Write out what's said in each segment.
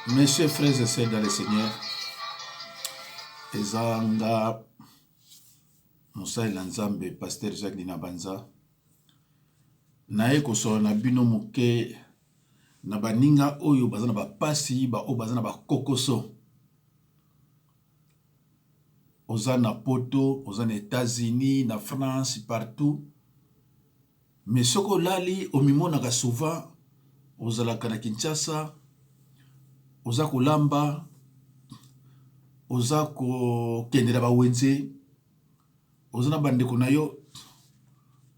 Mes chers frères et sœurs dans le Seigneur, eza nga mosali na Nzambe Pasteur Jacques Dinabanza naye kosolola na bino moke na baninga oyo baza na bapasi baoyo baza na bakokoso oza na poto oza na Etats-Unis na France partout Mais soki olali omimonaka souvent ozalaka na Kinshasa oza kolamba oza kokende na ba wenze oza na bandeko na yo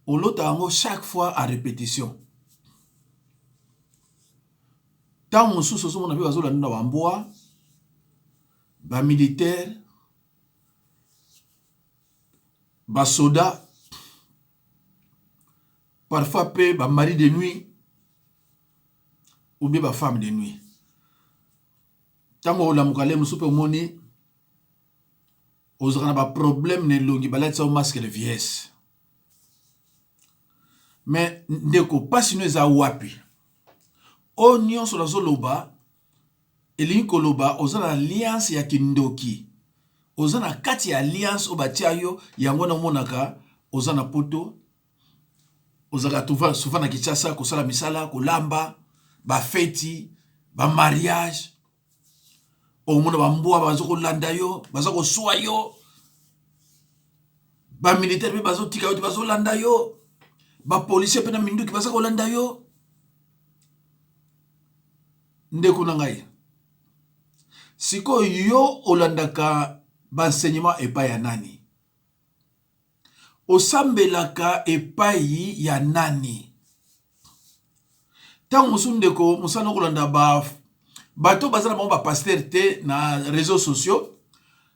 olota yango chaque fois à repetition ntango mosusu ozomona mpe bazolanda na bambwa ba militaire basoda parfois pe ba mari de nuit ou bien ba femme de nuit ntango olamuka le mosusu mpe omoni ozalaka na baproblème na elongi balatisa yo masque de vieillesse mais ndeko mpasi no eza wapi oyo nyonso nazoloba Elingi koloba oza na alliance ya kindoki, oza na kati ya alliance oyo batia yo, yango wana omonaka oza na poto, ozalaka souvent na Kinshasa kosala misala, kolamba, ba feti, ba mariage, omona ba mbwa bazo kolanda yo, baza koswa yo, ba militaire pe bazotika yo te, bazolanda yo, ba policier pe na minduki baza kolanda yo. Ndeko na ngai, sikoyo yo olandaka ba enseignement epai ya nani? Osambelaka epai ya nani? Ntango mosusu ndeko mosala okolanda ba bato baza na bango ba pasteur te na réseaux sociaux,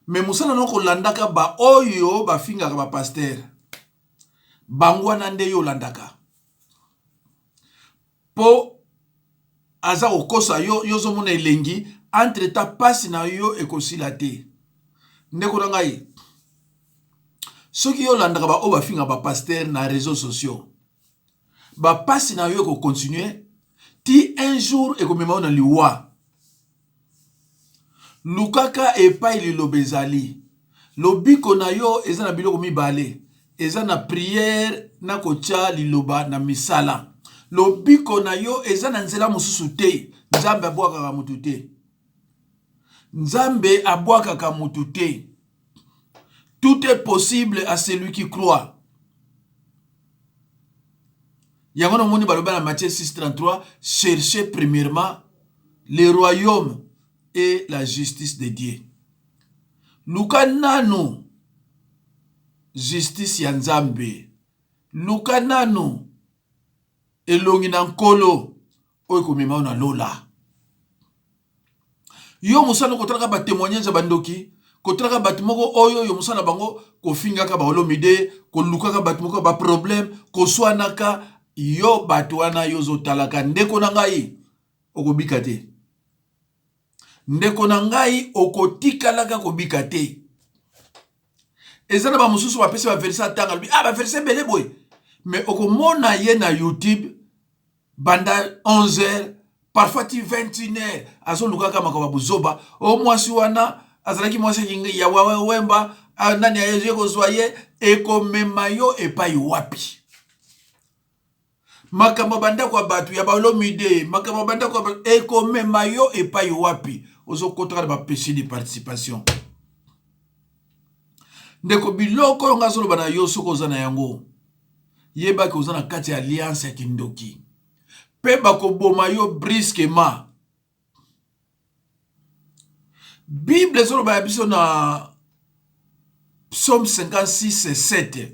mais mosala na okolandaka ba oyo bafingaka ba pasteur, bango wana nde yo olandaka po aza kokosa yo, yo ozomona elengi entre temps pasi na yo ekosila te. Ndeko na ngai, soki yo olandaka ba oyo bafinga ba pasteur na réseaux sociaux, ba pasi na yo ekocontinue ti un jour ekomema yo na liwa. Lukaka epai liloba ezali. Lobiko na yo eza na biloko mibale, eza na prière na kotia liloba na misala. Lobiko na yo eza na nzela mosusu te. Nzambe abwakaka mutu te. Nzambe abwakaka mutu te. Tout est possible à celui qui croit. Yango namoni baloba na Matthieu 6:33, cherchez premièrement le royaume et la justice de Dieu. Luka nanu justice ya Nzambe. Luka nanu elongi na Nkolo oyo ekomema yo na lola. Yo mosala kotalaka ba témoignage ya bandoki, kotalaka bato moko oyo oyo mosala na bango kofingaka ba Olomide, kolukaka bato moko ba problème, koswanaka yo bato wana yo ozotalaka ndeko na ngai okobika te. Ndeko na ngai okotikalaka kobika te. Eza na ba mosusu bapesi ba verset atanga alobi ah ba verset ebele boye, mais okomona ye na YouTube banda 11 heures parfois ti 21 heures azolukaka makambo ya buzoba. O mwasi wana azalaki mwasi ya wemba, nani aye kozwa ye, ekomema yo epai wapi? Makambo ya bandako ya bato ya balomide, makambo ya bandako ya bato ekomema yo epai wapi? Ozokotaka na bapesi de participation. Ndeko, biloko oyo nga azoloba na yo, soki oza na yango, yebaki oza na kati ya alliance ya kindoki mpe bakoboma yo brusquement. Bible ezoloba ya biso na Psaume 56 7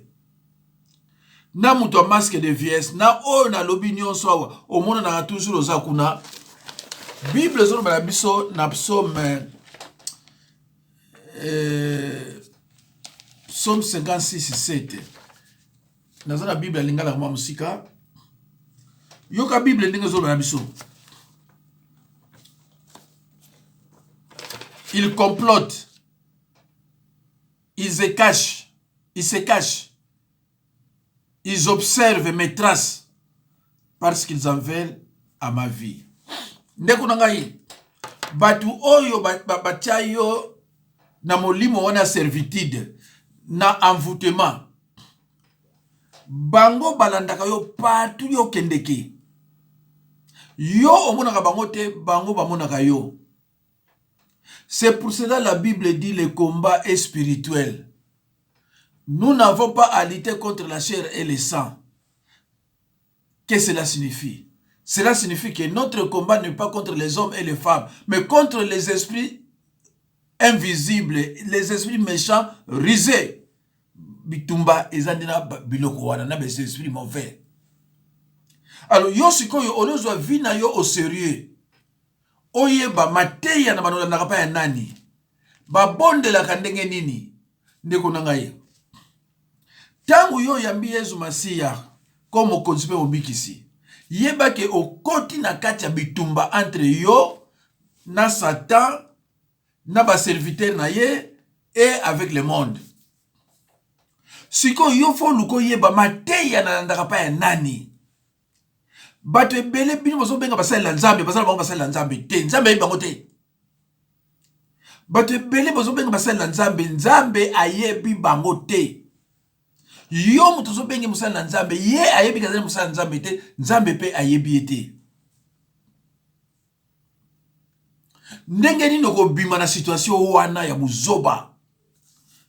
na moto ya masque de vieillesse na oyo nalobi nyonso awa omonanaka toujours oza kuna. Bible ezoloba na biso na psaume psaume 56 7 naza na Bible ya lingala mwa mosika. Yoka Bible ndenge ezoloba na biso. Ils complotent, ils se cachent, ils se cachent, ils observent mes traces parce qu'ils en veulent à ma vie. Ndeko na ngai, Bato oyo batia ba, ba yo na molimo wana servitude na envoûtement, bango balandaka yo partout yo okendeke. Yo omonaka bango te, bango bamonaka yo. C'est pour cela la Bible dit le combat est spirituel. Nous n'avons pas à lutter contre la chair et le sang. Qu'est-ce que cela signifie? Cela signifie que notre combat n'est pas contre les hommes et les femmes, mais contre les esprits invisibles, les esprits méchants, rusés. Bitumba eza nde na biloko wana na ba esprits mauvais. Alors yo sikoyo olozwa vie na yo au sérieux. Oyeba mateya na bano olandaka pa ya nani? Babondelaka ndenge nini? Ndeko na ngai, ntango yo oyambi Yezu Masiya ko mokonzi mpe mobikisi, yeba ke okoti na kati ya bitumba entre yo na Satan na ba serviteurs na ye et avec le monde. Sikoyo yo fo oluka oyeba mateya nalandaka pa ya nani? Bato ebele bino bozobenga basalela Nzambe, baza na bango basalela Nzambe te, Nzambe ayebi bango te. Bato ebele bozobenga basalela Nzambe, Nzambe ayebi bango te. Yo moto ozobenge mosali na Nzambe, ye ayebi kazali mosali na Nzambe te, Nzambe mpe ayebi ye te. Ndenge nini okobima na situation wana ya buzoba?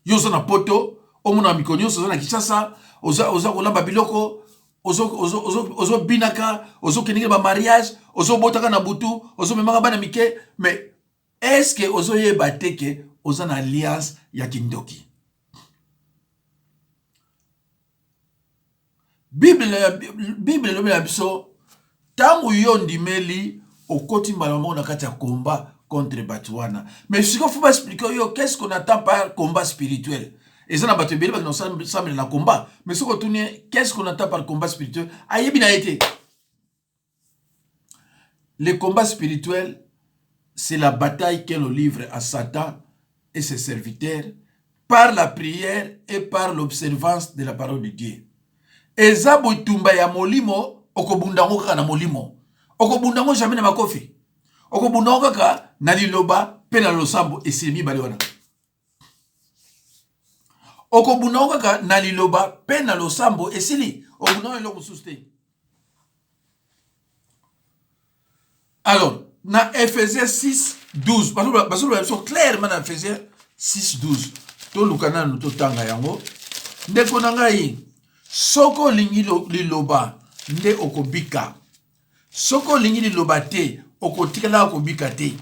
Yo oza na poto, omona mikolo nyonso oza na Kinshasa, oza, oza kolamba biloko, ozobinaka, ozokendeke ba mariage, ozobotaka na butu, ozomemaka bana mike, mais est-ce que ozoyeba te ke oza na alliance ya kindoki? Bible elobi na biso ntango yo ondimeli okoti mbala moko na kati ya combat contre bato wana. Mais sikoyo faut baexplike yo qu'est-ce qu'on attend par combat spirituel. Eza na bato ebele bakende kosambela na combat, mais soki otuni ye qu'est-ce qu'on attend par combat spirituel, ayebi na ye te. Le combat spirituel, c'est la bataille que l'on livre à Satan et ses serviteurs par la prière et par l'observance de la parole de Dieu. Eza botumba ya molimo, okobunda yango kaka na molimo. Okobunda yango jamais na makofi. Okobunda yango kaka na liloba pe na losambo, esili mibale wana. Okobunda yango kaka na liloba pe na losambo, esili. Okobunda yango eloko mosusu te. Alors, na Ephésiens 6, 12, bazoloba biso clairement na Ephésiens 6, 12. Toluka nanu totanga yango. Ndeko na ngai, soki olingi liloba nde okobika. Soki olingi liloba te, okotikala kobika te.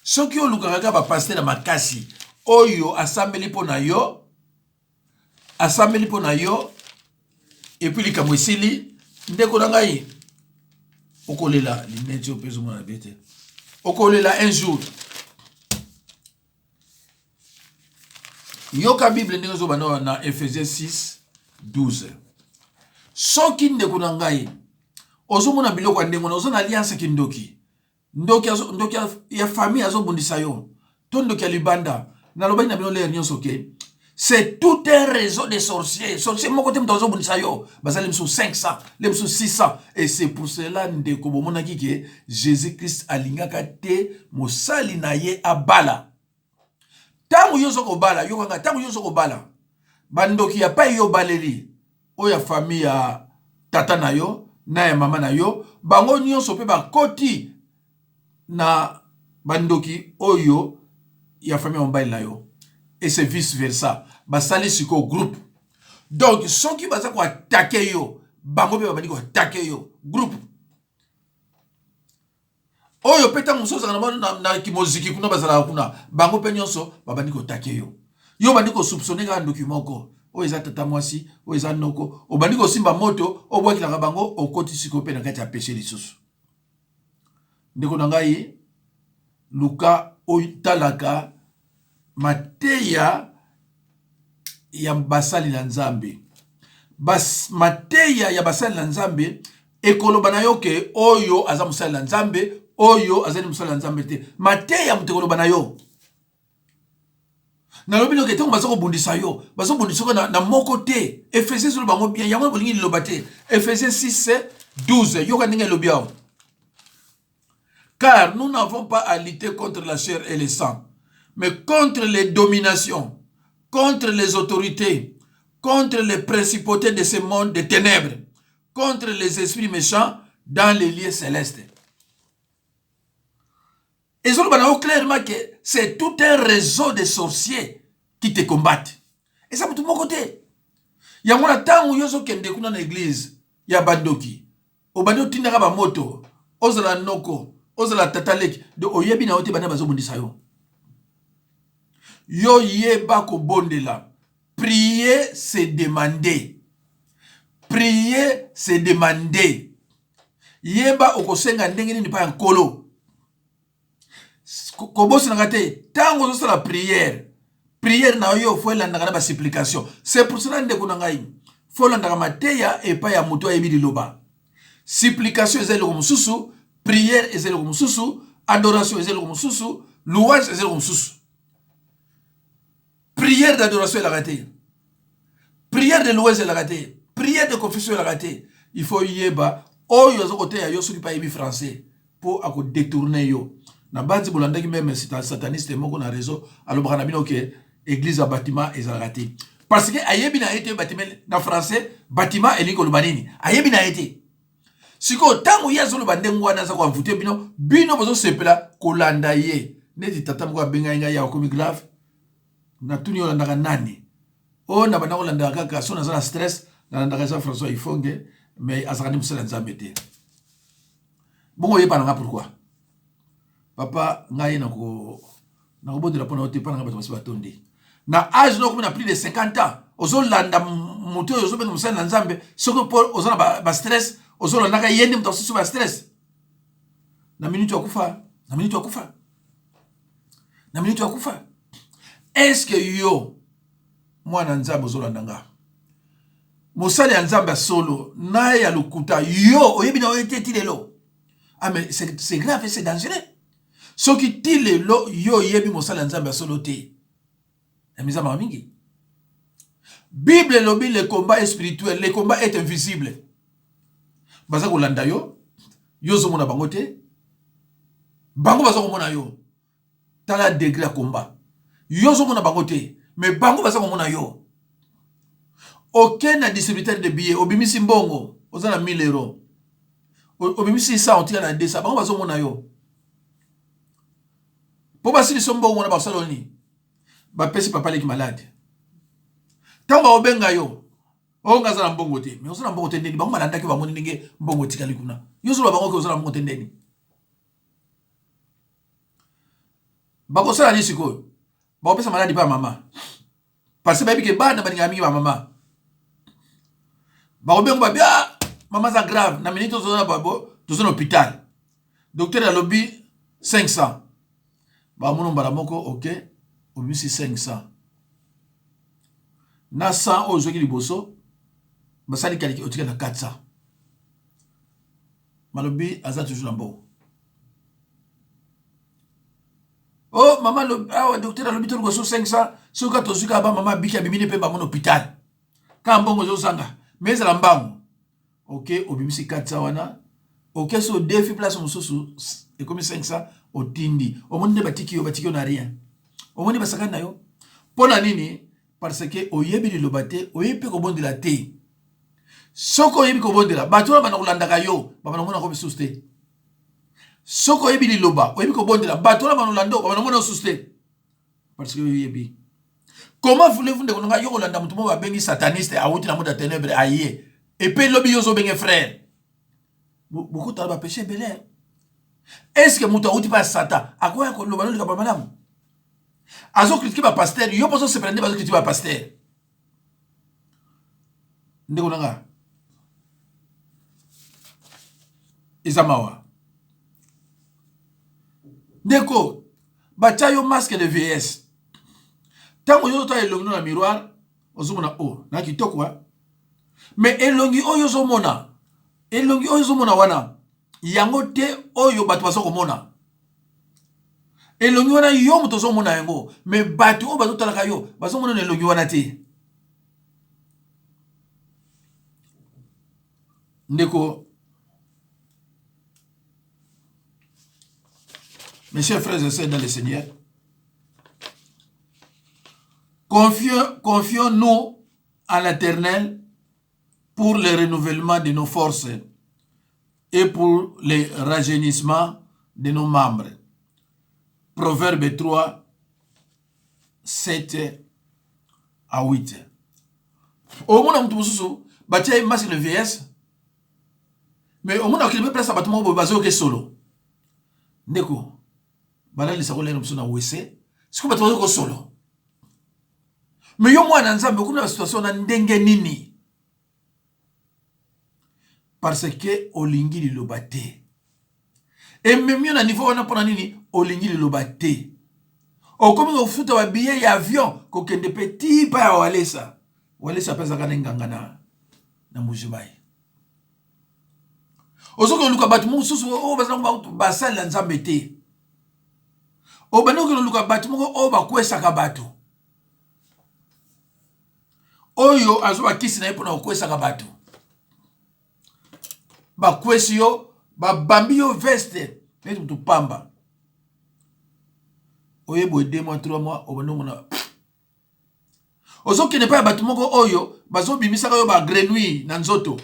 Soki olukaka kaka ba pasteur ya makasi oyo asambeli mpo na yo, asambeli mpo na yo epuis likambo esili, ndeko na ngai, okolela lineti oyo mpe ezomona bien te, okolela un jour. Yoka Bible ndenge ezobanda na Ephésiens 6 12. Soki ndeko na ngai ozomona biloko ya ndenge wana, oza na alliance kindoki, ndoki, ndoki ya famille azobundisa yo, to ndoki ya libanda, nalobaki na bino lere nyonso ke c'est tout un réseau de sorciers. Sorcier moko te moto azobundisa yo, bazali mosusu 500, le mosusu 600. Et c'est pour cela ndeko bomonaki ke Jésus-Christ alingaka te mosali na ye abala. Ntango yo oza kobala, yokanga, ntango yo oza kobala, bandoki ya pai yo obaleli, oyo ya famille ya tata na yo na ya mama na yo, bango nyonso mpe bakoti na bandoki oyo ya famille ya mobali na yo, et c'est vice versa. Basali sikoyo groupe. Donc soki baza koatake yo, bango mpe babandi koatake yo groupe oyo mpe ntango mosusu ozalaka na, na kimoziki kuna bazalaka kuna, bango mpe nyonso babandi kotake yo. Yo obandi kosoupçonne kaka ndoki moko, oyo eza tata mwasi, oyo eza noko, obandi kosimba moto obwakelaka bango, okoti sikoyo mpe na kati ya peshe lisusu. Ndeko na ngai, luka otalaka mateya ya basali na Nzambe. Bas, mateya ya basali na Nzambe ekoloba na yo ke oyo aza mosali na Nzambe, oyo azali mosali na Nzambe te. Mateya moto ekoloba na yo. Nalobi noke ntango baza kobundisa yo, bazobundisa yo na, na moko te. Ephésiens ezoloba yango bien, yango bolingi liloba te. Ephésiens 6 12, yoka ndenge elobi awa. Car nous n'avons pas à lutter contre la chair et le sang, mais contre les dominations, contre les autorités, contre les principautés de ce monde de ténèbres, contre les esprits méchants dans les lieux célestes. Ezoloba na yo clairement que c'est tout un réseau de sorciers qui te combattent. Eza motu moko te. Yango na ntango yo ozokende kuna na eglise ya bandoki, obandi otindaka bamoto, ozala noko, ozala tata leki, donc oyebi na yo te bana bazobundisa yo. Yo yeba kobondela. Prier, c'est demander. Prier, c'est demander. Yeba okosenga ndenge nini pa ya Nkolo. Kobosanaka te, ntango ozosala prière, prière na yo fo elandaka na basupplication. C'est pour cela ndeko na ngai, fo olandaka mateya epai ya moto ayebi liloba. Supplication eza eloko mosusu, prière eza eloko mosusu, adoration eza eloko mosusu, louange eza eloko mosusu. Prière d'adoration elaka te, prière de louange elaka te, prière de confession elaka te. Il faut yeba oyo aza koteya yo soki mpe ayebi français mpo akodetourne yo. Na banzi bolandaki meme sataniste moko na réseau alobaka na bino ke église ya bâtiment ezalaka te, parce que ayebi na ye te bâtiment na français bâtiment elingi koloba nini, ayebi na ye te. Sikoyo ntango ye azoloba ndenge wana aza koenvoute bino, bino bozosepela kolanda ye. Neti tata moko abengai ngai ya akomi grave, natuni yo olandaka nani? Oyo na banda kolandaka kaka so naza na stress nalandaka Jean François Ifonge, mais azalaka nde mosala ya Nzambe te. Bongo oyeba na nga pourquoi? Papa, ngai nakobondela mpo na yo te, mpo na ngai bato basi batondi. Na age na okomi na plus de 50 ans, ozolanda moto oyo ozobenga mosali na Nzambe, soki mpo oza na ba stress, ozolandaka ye nde moto asusu ba stress. Na minute ya kufa, na minute ya kufa, na minute ya kufa. Est-ce que yo mwana Nzambe ozolanda nga? Mosali ya Nzambe ya solo na ya lokuta, yo oyebi na oye te ti lelo. Ah mais c'est grave et c'est dangereux. Soki ti lelo yo oyebi mosali ya Nzambe ya solo te, eza mawa mingi. Bible elobi le combat est spirituel, le combat est invisible. Baza kolanda yo, yo ozomona bango te, bango baza komona yo. Tala degré ya combat. Yo ozomona bango te, mais bango baza komona yo. Oke na distributeur de billets, obimisi mbongo, oza na 1000 euros. Obimisi 100, otika na 200, bango bazomona yo. Po basilisa mbongo wana basala nini? Bapesi papa leki malade. Tango baobenga yo, oyo nga aza na mbongo te, mais oza na mbongo te ndeni? Bango balandaki, bamoni ndenge mbongo etikali kuna. Yo ozoloba bango ke oza na mbongo te ndeni? Bakosala nini sikoyo? Bakopesa maladi pa mama, parce que bayebi ke bana balingaka mingi ba mama. Bakobenga babi, ah, mama aza grave, na minute toza na babo, toza na hôpital, docteur alobi 500. Bamona mbala moko, ok, obimisi 500 na 100 oyo ozwaki liboso, basali kaliki, otikali na 400. Balobi aza toujours na mbongo. Oh mama, awa docteur alobi toluka so 500, soki tozwi kaka ba mama abiki abimini mpe bango na hôpital, kaka mbongo ezozanga, mais ezala mbangu. Ok, obimisi 400 wana, ok, so odefi place mosusu ekomi 500, otindi. Omoni nde batiki yo, batiki yo na rien. Omoni basakani na yo mpo na nini? Parce que oyebi liloba te, oyebi mpe kobondela te. Soki oyebi kobondela, bato wana banda kolandaka yo, babanda komona yango lisusu te. Soki oyebi liloba, oyebi kobondela, bato wana banda kolanda yo, babanda komona yo lisusu te, parce que oyebi. Comment voulez-vous, ndeko na ngai, yo kolanda moto moko babengi sataniste, awuti na monde ya ténèbre, aye epe lobi yo ozobenge frère? Bokotala bapeshe ebele. Est ce que moto awuti mpa ya Satan akoya koloba no likambo ya malamu? Azokritike bapaster, yo mpo ozosepela nde bazokritike bapaster. Ndeko na nga, eza mawa. Ndeko, batya yo masque de vieillesse. Ntango yo ozotala elongi no na miroir, ozomona o oh, na kitoko, mais elongi oyo ozomona, elongi oyo ozomona wana, yango te oyo bato baza komona. Elongi wana yo moto ozomona yango, mais bato oyo bazotalaka yo bazomona na elongi wana te. Ndeko, Mes chers frères et sœurs dans le Seigneur, confions-nous à l'Éternel pour le renouvellement de nos forces et pour le rajeunissement de nos membres. Proverbe 3, 7 à 8. Omona moto mosusu batia ye masque de vieillesse, mais omona okende mpe place ya bato moko boye bazoyoka solo. Ndeko, balalisa kolera mosusu na wese, sikoyo bato bazoyoka solo. Mais yo mwana Nzambe okomi na basituation na ndenge nini? Parce que olingi liloba te. Ememi yo na niveau wana mpona nini? Olingi liloba te. Okomi kofuta ba billet ya avion kokende pe ti pa ya Walesa. Walesa pe azalaka na nganga na Mbujimayi. Ozoki koluka bato mosusu oyo bazala basali na Nzambe te. Obandi kokende koluka bato moko oyo bakwesaka bato. Oyo azwa bakisi na ye mpona kokwesaka bato. Bakwesi yo, babambi yo veste neti moto pamba. Oye boye 2 mois, 3 mois, obandi omona ozokende epai ya bato moko oyo bazobimisaka yo ba grenouille na nzoto,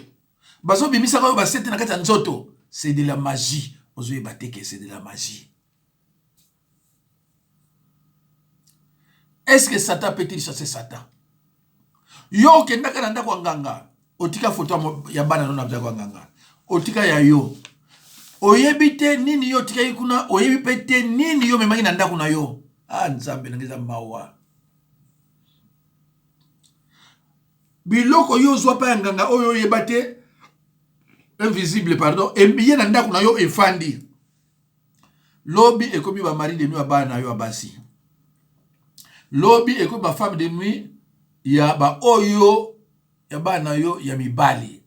bazobimisaka yo basete na kati ya nzoto. C'est de la magie. Ozoyeba te ke c'est de la magie. Est-ce que Satan peut-il chasser Satan? Yo okendaka na ndako ya nganga, otika foto ya bana no na ndako ya nganga, otika ya yo, oyebi te nini yo otikaki kuna, oyebi pe te nini yo omemaki na ndako na yo. Ah, Nzambe na ngai, eza mawa. Biloko yo ozwa pa ya nganga oyo oyeba te, invisible pardon, ebiye na ndako na yo efandi. Lobi ekomi ba mari de nuit ya bana na yo ya basi. Lobi ekomi ba femme de nuit ya ba oyo ya bana na yo ya mibali.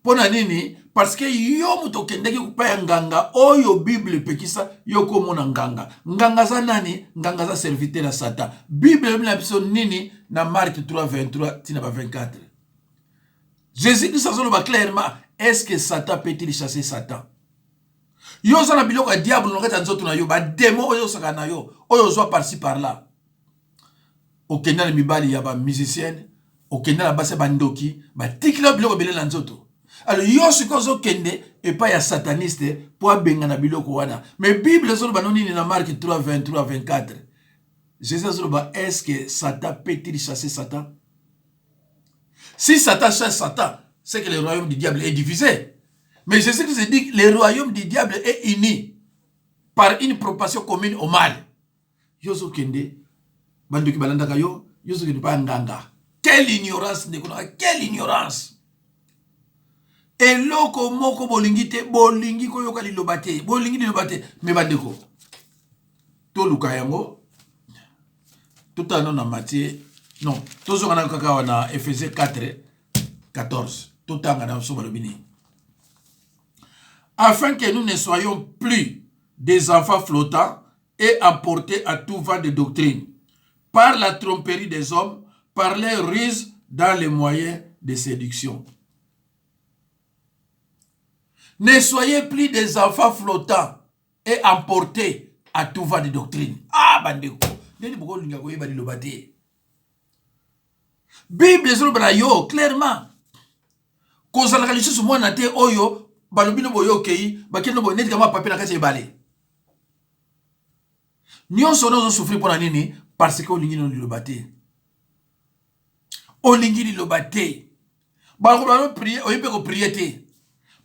Pona nini? Parce que yo moto okendaki kopa ya nganga oyo Bible epekisa yo komona nganga. Nganga aza nani? Nganga aza serviteur ya Satan. Bible elobi na biso nini na Marc 3 23 tina ba 24. Jésus-Christ azoloba clairement, est-ce que Satan peut-il chasser Satan? Yo oza na biloko ya diable na kati ya nzoto na yo, ba demon oyo osaka na yo, oyo ozwa par-ci par-là. Okenda na mibali ya ba musicienne, okenda na basi ya bandoki, batikila biloko ebele na nzoto. Alors yo sikoyo ozokende epai ya sataniste po abengana biloko wana. Mais Bible ezoloba no nini na Marc 3 23 24? Jésus azoloba, est-ce que Satan peut-il chasser Satan? Si Satan chasse Satan, c'est que le royaume du diable est divisé. Mais Jésus-Christ dit que le royaume du diable est uni par une propension commune au mal. Yo ozokende, bandoki balandaka yo, yo ozokende pa nganga. Quelle ignorance ndeko nanga, quelle ignorance. Eloko moko bolingi te, bolingi koyoka liloba te, bolingi liloba te. Mais bandeko, toluka yango, totala nano na Matthieu, non, tozonga nano kaka awa na Ephésiens 4, 14. Totanga na biso balobi nini? Afin que nous ne soyons plus des enfants flottants et emportés à tout vent de doctrine, par la tromperie des hommes, par les ruses dans les moyens de séduction. Ne soyez plus des enfants flottants et emportés à tout vent de doctrine. Ah, bandeko, ndeni bokolinga koyeba liloba te. Bible ezoloba na yo clairement. Kozalaka lisusu mwana te oyo balobi no boye okei, bakende boye neti kama papier na kati ya ebale. Nyonso wana ozosouffrir mpo na nini? Parce que olingi no liloba te. Olingi liloba te. Baloba no prier, oyebi mpe koprier te.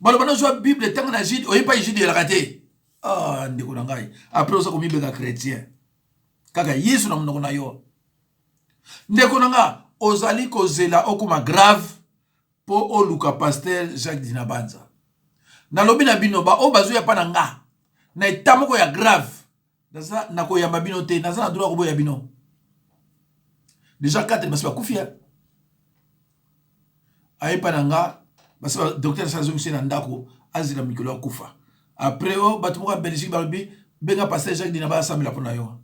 Baloba no zwa Bible tanga na Jude, oyebi mpe Jude elaka te. Ah, ndeko na ngai, après oza komibeka chrétien. Kaka Yesu na monoko na yo. Ndeko na nga, ozali kozela okoma grave po oluka pasteur Jacques Dinabanza. Nalobi na bino ba oyo bazoya pa na nga na etat moko ya grave, naza nakoyamba bino te, naza na droit koboya bino. Déjà 4 basi bakufi ya. Aye pa na nga, basi ba docteur azongisi na ndako, azela mikolo akufa. Après oh bato moko ya Belgique balobi benga pasteur Jacques Dinabanza asambela pona yo.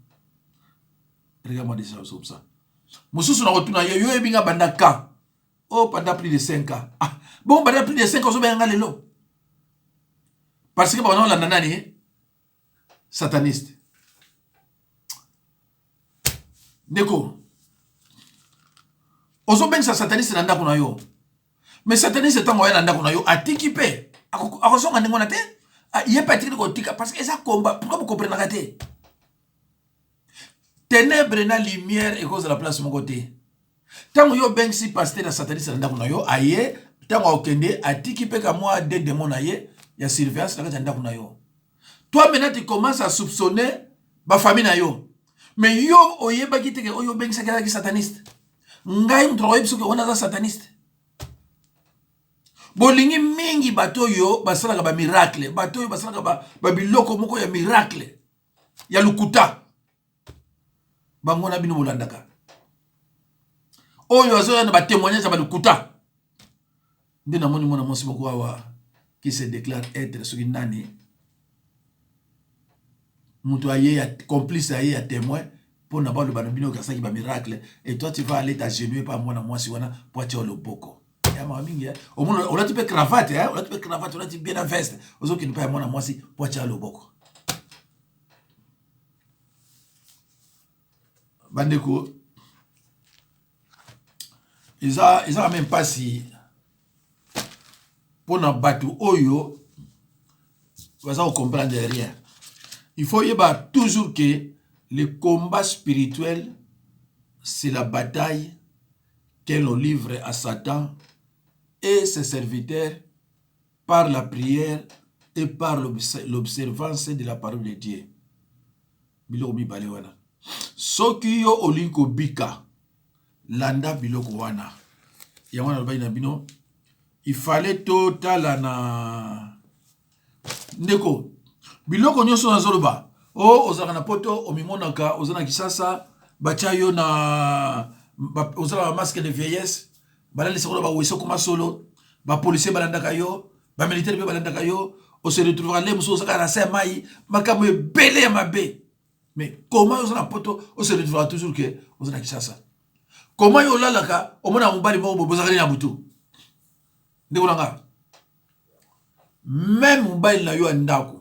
Regarde-moi déjà comme ça. Mosusu na kotuna yo, yo yebi nga banda quand? Oh, pendant plus de 5 ans. Ah, bon, pendant plus de 5 ans, ozobenga nga lelo. Parce que bana olanda nani? sataniste. Ndeko, ozobengisa sataniste na ndako na yo, mais sataniste ntango aya na ndako na yo atiki mpe akozonga ndenge wana te. Ah, ye mpe atikili kotika parce que eza combat. Pourquoi bokomprenaka te? Ténèbre na lumière ekozala place moko te. Ntango yo obengisi pasteur ya sataniste na ndako na yo, aye, ntango akokende atiki mpe ka mwa de démon na ye ya surveillance na kati ya ndako na yo. Toi maintenant, tu commences à soupçonner bafamille na yo, mais yo oyebaki te ke oyo obengisaki azalaki sataniste. Ngai moto nakoyebi soki wana aza sataniste. Bolingi mingi bato oyo basalaka bamiracle, bato oyo basalaka babiloko moko ya miracle ya lokuta, bango na bino bolandaka. Oyo azoya na batémoignage ya balokuta nde namoni mwana mwasi moko awa qui se déclare être soki nani, moto aye ya complice, aye ya témoin mpo na baloba na bino asalaki bamiracle. Et toi, tu vas aller t'agenouiller pa mwana mwasi wana po atia loboko ya mawa mingi. Omona olati mpe cravate, olati mpe cravate, olati bien na veste, ozokende mpa ya mwana mwasi po atia loboko. Bandeko, eza quand même mpasi mpona bato oyo baza kocomprendre rien. Il faut yeba toujours que le combat spirituel, c'est la bataille que l'on livre à Satan et ses serviteurs par la prière et par l'observance de la parole de Dieu. Biloko mibale wana, soki yo olingi kobika, landa biloko wana. Yango nalobaki na bino, il fallait totala na ndeko biloko nyonso nazoloba. O ozalaka na Poto, omimonaka oza na Kisasa, batya yo na ozala ba masque de vieillesse, balalisaka na bawese, okoma solo, bapolicier balandaka yo, bamilitaire mpe balandaka yo, ose retrouvera nde mosusu ozaka na se ya mai, makambo ebele ya mabe. Mais comment oza na Poto, ose retrouvera toujours ke oza na Kisasa? Comment yo olalaka, omona mobali moko boye, bozalaka nini na butu? Ndeko na nga, même mobali na yo ya ndako,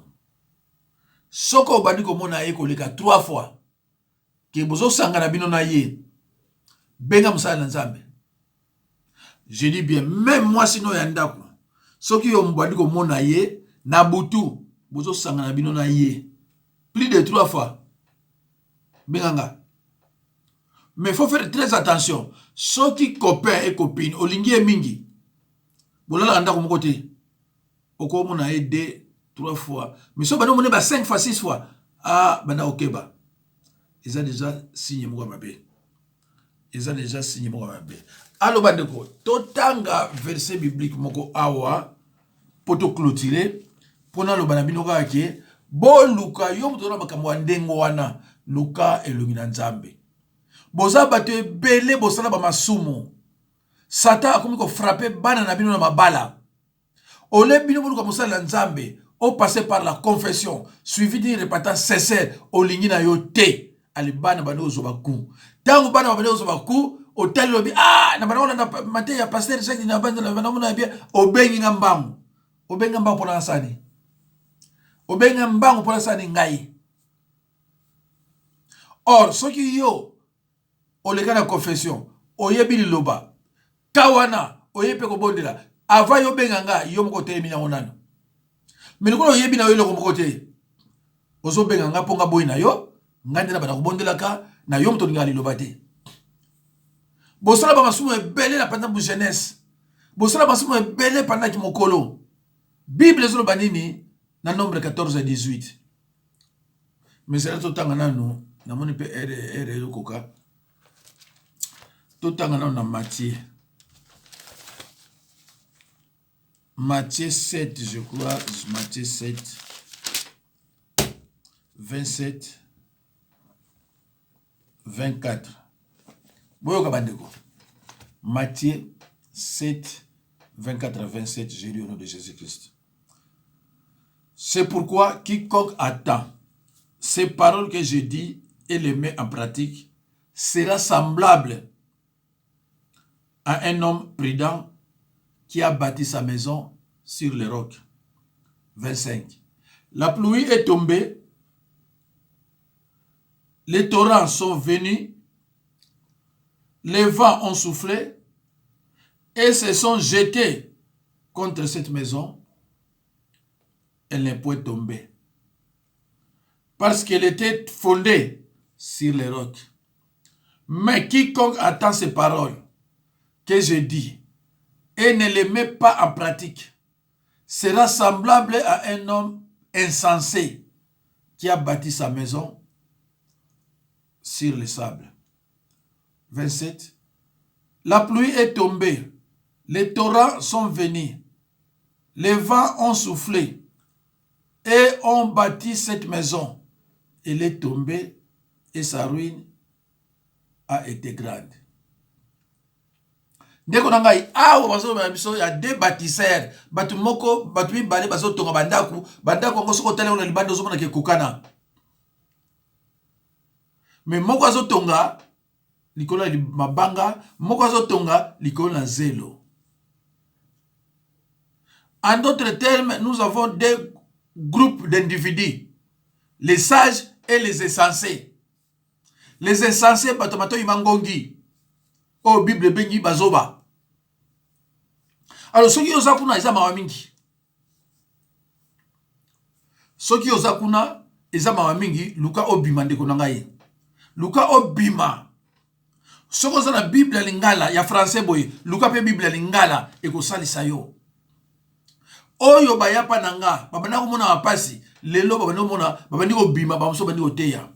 soki obandi komona ye koleka trois fois ke bozosangana bino na ye, benga mosala na Nzambe. Je dis bien, même mwasi no ya ndako, soki yo obandi komona ye na butu, bozosangana bino na ye plus de trois fois, benga nga. Mais faut faire très attention. Soki copain et copine olingi ye mingi, bolalaka ndako moko te, okomona ye deux, trois fois, mais soki bandi omoni ba cinq fois, six fois, ah, banda okeba, eza déjà signe moko ya mabe, eza déjà signe moko ya mabe. Aloba ndeko, totanga verset biblique moko awa mpo toclôturer, mpo naloba na bino kaka ke boluka, yo moto oza na makambo ya ndenge wana, luka elongi na Nzambe. Boza bato ebele bosala bamasumu, Satan akomi kofrapper bana na bino na mabala. Ole bino boluka mosala na Nzambe, opasser par la confession suivi d'une repentance sincère, olingi na yo te. Ale bana bandi kozwa baku. Ntango bana babandi kozwa baku, otali, lobi: "Ah, na banda kolanda mateya ya pasteur Jacques na banda na banda mona bien." Obengi nga mbangu, obengi nga mbangu mpona nasani, obengi nga mbangu mpona sani ngai. Or soki yo oleka na confession, oyebi liloba ka wana, oyebi mpe kobondela, avant yo obenga nga, yo moko otelemi yango nano. Mais lokola oyebi na yo eloko moko te, ozobenga nga mpo nga boyi na yo, ngai nde na banda kobondelaka na yo. Moto olingaka liloba te, bosala bamasumu ebele na pendant bu jeunesse, bosala masumu ebele pendant mokolo. Bible ezoloba nini na Nombre 14 18? Mais ezala totanga nanu, namoni mpe heure ezokoka. Totanga nanu na Matthieu 7, je crois, Matthieu 7 27 24. Boyoka bandeko, Matthieu 7 24 à 27, j'ai lu au nom de Jésus-Christ. C'est pourquoi quiconque attend ces paroles que je dis et les met en pratique sera semblable à un homme prudent qui a bâti sa maison sur le roc. 25. La pluie est tombée. Les torrents sont venus, les vents ont soufflé et se sont jetés contre cette maison. Elle n'est point tombée. Parce qu'elle était fondée sur les rocs. Mais quiconque attend ces paroles que je dis et ne les met pas en pratique sera semblable à un homme insensé qui a bâti sa maison sur le sable. 27. La pluie est tombée, les torrents sont venus, les vents ont soufflé et ont bâti cette maison. Elle est tombée et sa ruine a été grande. Ndeko na ngai, awa bazoloba biso ya deux bâtisseurs, bato moko, bato mibale bazotonga bandako. Bandako yango, soki otali yango na libanda, ozomonaka ekokana, mais moko azotonga likolo ya mabanga, moko azotonga likolo na zelo. En d'autres termes, nous avons deux groupes d'individus, les sages et les insensés. Les insensés, bato matoyi mangongi, oyo Bible ebengi bazoba. Alors soki oza kuna, eza mawa mingi. Soki oza kuna, eza mawa mingi. Luka obima, ndeko na ngai, luka obima. Soki oza na Bible ya lingala, ya français boye, luka mpe Bible ya lingala, ekosalisa yo. Oyo bayapa na nga, babanda komona bapasi, lelo babandi komona, babandi kobima, bamosusu babandi koteya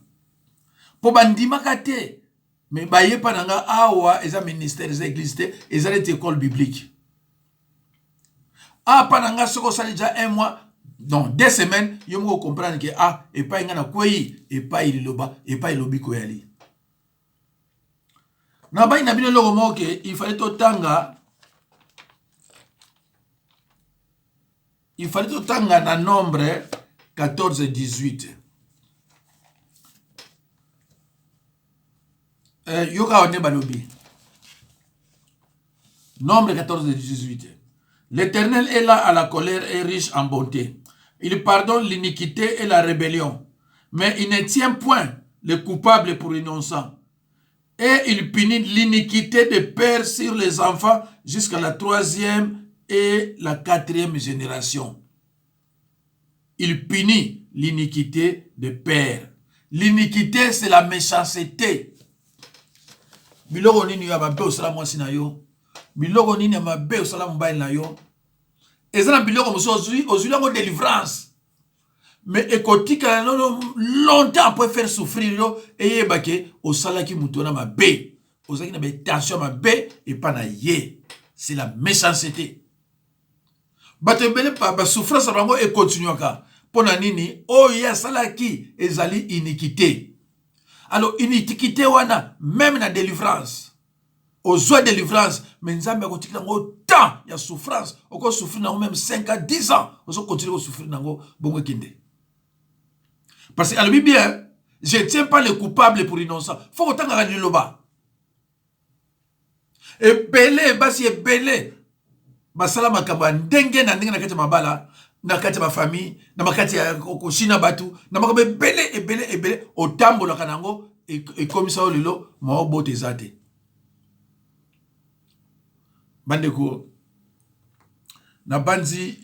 mpo bandimaka te. Mais bayepa na nga awa, eza ministère, eza église te, eza neti école biblique. Apa na nga, soki osali ja un mois, non, 2 semaines, yo moko comprendre ke ah, epai nga nakwei, epai liloba, epai lobiko yali. Na bai na bino eloko moko ke il fallait totanga, il fallait totanga na Nombre 14 18. Yoka awa nde balobi, Nombre 14 18: "L'Éternel est lent à la colère et riche en bonté. Il pardonne l'iniquité et la rébellion, mais il ne tient point le coupable pour innocent. Et il punit l'iniquité des pères sur les enfants jusqu'à la troisième et la quatrième génération." Il punit l'iniquité des pères. L'iniquité, c'est la méchanceté. Biloko nini ya mabe osala mwasi na yo? Biloko nini ya mabe osala mobali na yo? Eza na biloko mosusu ozwi yango délivrance, mais ekotikala nono longtemps po faire souffrir yo. Eyeba ke osalaki moto wana mabe, ozalaki na baintention mabe epa na ye. C'est la méchanceté. Bato ebele, basouffrance na bango ekontinuaka mpo na nini? Oyo ye asalaki ezali iniquité. Alors iniquité wana, même na délivrance, ozwa délivrance, mais Nzambe akotikela yango temps ya souffrance. Okosouffrir nango même 5 à 10 ans, ozokontinue kosouffrir nango bongo, ekende. Parce que alobi bien: "Je tiens pas le coupable pour innocent." Faut kotangaka liloba. Ebele basi ebele basala makambo ya ndenge na ndenge na kati ya mabala, na kati ya bafamille, na makati ya kosina bato, na makambo ebele ebele ebele otambolaka nango, ekomisa yo lelo maobota eza te. Bandeko, nabanzi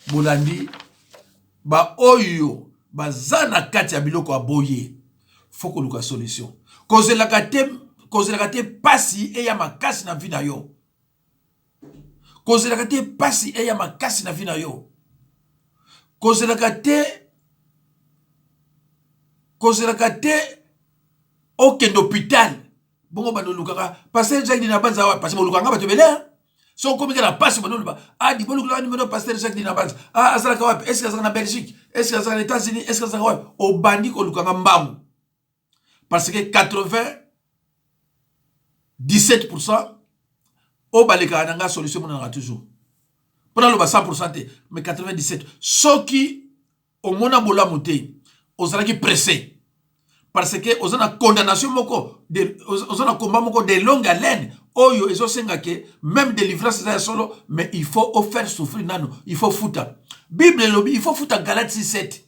bolandi. Baoyo baza na kati ya biloko ya boye, faut koluka solution. Kozelaka te, kozelaka te pasi eya makasi na vie na yo. Kozelaka te pasi eya makasi na vie na yo. Kozelaka te, kozelaka te okende hôpital bongo bando olukaka pasteur Jacques Dinabanza wa, parce bolukaka nga bato ebele. So okomi kaka na pasi, bando oloba adi bolukaka numéro pasteur Jacques Dinabanza. Ah, azalaka wapi? Est-ce azalaka na Belgique? Est-ce azalaka na États-Unis? Est-ce azalaka wapi? Obandi kolukanga mbangu, parce que 97% oyo balekaka na nga, solution emonanaka toujours. Mpo naloba 100% te, mais 97. Soki omona bolamu te, ozalaki pressé, parce que oza na condamnation moko, oza na combat moko de longue haleine oyo ezosenga ke même délivrance eza ya solo, mais il faut ofaire souffrir nano, il faut futa. Bible elobi il faut futa. Galate 6 7: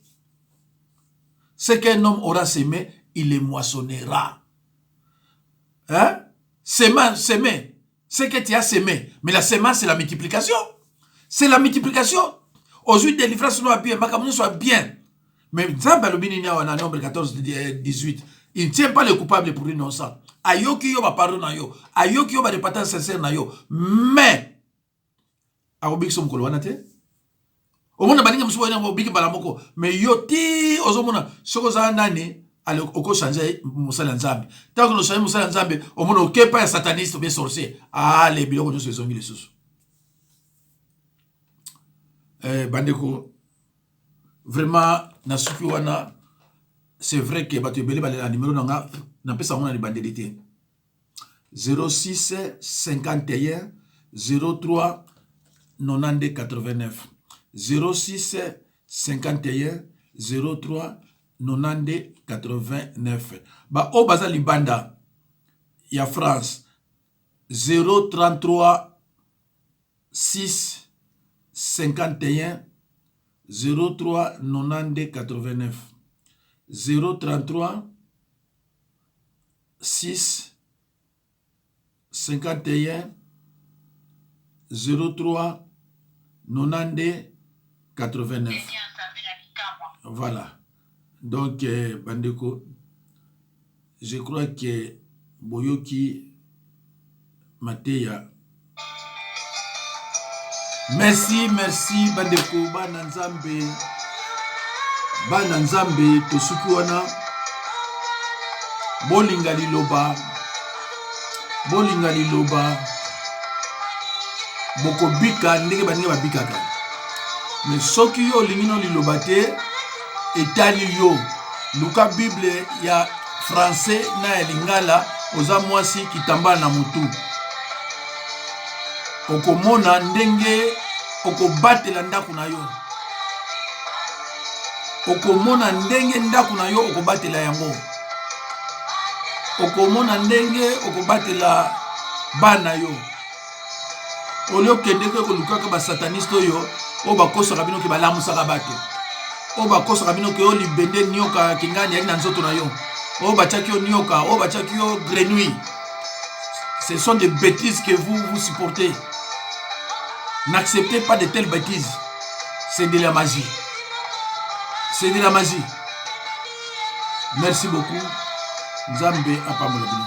"Ce qu'un homme aura semé, il les moissonnera. Hein? Sema, semer, ce que tu as semé. Mais la semence, c'est la multiplication. C'est la multiplication. Ozwi délivrance no ya bien, makambo nyonso ya bien. Mais Nzambe alobi nini awa na Nombre 14 18? Il ne tient pas le coupable pour l'innocent. Ayoki yo ba pardon na yo, ayoki yo ba repentance sincère na yo. Mais akobikisa mokolo wana te. Omona baninga mosusu wana obiki mbala moko, mais yo ti ozomona soki oza nani ale okochange mosali ya Nzambe. Ntango ochange mosali ya Nzambe, omona okepa ya sataniste ou bien sorcier, ale biloko nyonso ezongi lisusu. Eh, bandeko, vraiment nasuki wana. C'est vrai que bato ebele balela numero na nga, napesa yango na libandeli te. 06 51 03 92 89, 06 51 03 92 89. Baoyo baza libanda ya France, 033 6 51 03 92 89, 033 6 51 03 92 89. Voilà. Donc, bandeko, je crois que boyoki mateya. Merci, merci bandeko, bana Nzambe, bana Nzambe, tosuki wana. Bolinga liloba, bolinga liloba, bokobika ndenge baninga babikaka. Mais soki yo olingi no liloba te, etali yo. Luka Bible ya français na ya lingala. Oza mwasi, kitambala na motu, okomona ndenge okobatela ndako na yo, okomona ndenge ndako na yo okobatela yango, okomona ndenge okobatela bana yo. Olie okendeke kolukaka basataniste oyo bakosaka bino ke balamusaka bato, oyo bakosaka bino ke oyo libende nioka kingani yaki na nzoto na yo, oyo batiaki yo nioka, oyo batiaki yo grenouille. Ce sont des bêtises que vous vous supportez. N'acceptez pas de telles bêtises, c'est de la magie, c'est de la magie. Merci beaucoup. Nzambe apambola bino.